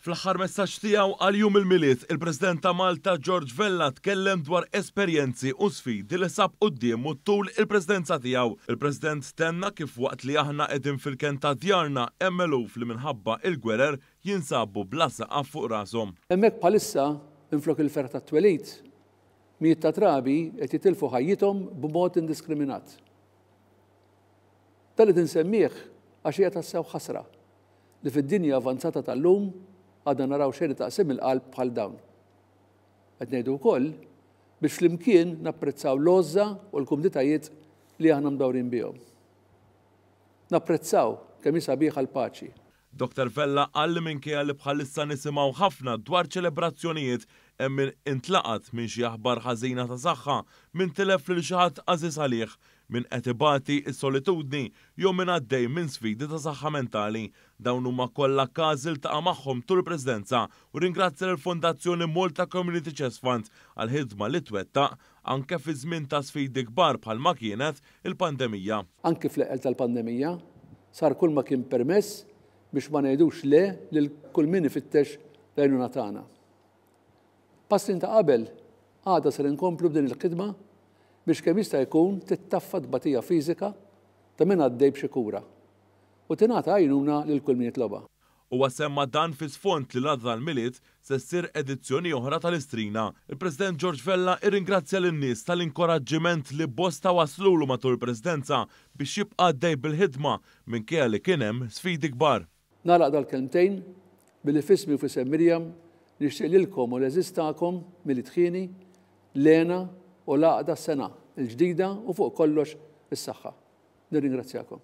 Fl-aħħar messaġġ tiegħu għal Jum il-Milied, il-President ta' Malta George Vella tkellem dwar esperjenzi u sfidi li sab quddiemu tul il-Presidenza tiegħu. Il-President tenna kif waqt li aħna qegħdin fil-kenn ta' djarna hemm eluf li minħabba il-gwerer jinsabu bla saqaf fuq rashom. Hemmhekk bħalissa, minflok il-ferħ tat-twelid, mijiet ta' trabi qed jitilfu ħajjithom b'mod indiskriminat. Dan qed insemmih għax hija tassew ħasra li fid-dinja avanzata tal-lum għadna naraw xeni ta' qsim il-qalb bħal dawn. Qed ngħidu wkoll biex flimkien napprezzaw l-għożża u l-kumditajiet li aħna mdawrin bihom. Napprezzaw kemm hi sabiħa l-paċi. Dottor Vella qal li minkejja li bħalissa nisimgħu ħafna dwar ċelebrazzjonijiet, hemm min intlaqat minn xi aħbar ħażina ta' saħħa, min tilef lil xi ħadd għażiż għalih, min qed ibati s-solitudni jew min għaddej minn sfidi ta' saħħa mentali. Dawn huma kollha każi ltaqa' magħhom tul il-Presidenza u rringrazzja lill-Fondazzjoni Malta Community Chest Fund għall-ħidma li twettaq anke fi żmien ta' sfidi kbar bħalma kienet il-pandemija. Anke fl-eqqel tal-pandemija, sar kull ma kien permess biex ma ngħidux le lil kull min ifittex l-għajnuna tagħna. Pas-snin ta' qabel, għada ser inkomplu b'din il-ħidma biex kemm jista' jkun tittaffa t-tbatija fiżika ta' min għaddej b'xi kura u tingħata għajnuna lil kull min jitlobha. Huwa semma dan fi sfond li l-għada tal-Milied se ssir edizzjoni oħra tal-Istrina. Il-President George Vella irringrazzja lin-nies tal-inkoraġġiment li bosta wasslulu matul il-Presidenza biex jibqa' għaddej bil-ħidma minkejja li kien hemm sfidi kbar. Nagħlaq dal-kelmtejn billi f'ismi u f'isem Miriam nixtieq lilkom u l-għeżież tagħkom Milied ħieni, l-hena u l-għaqda s-sena l-ġdida u fuq kollox is-saħħa. Nirringrazzjakom.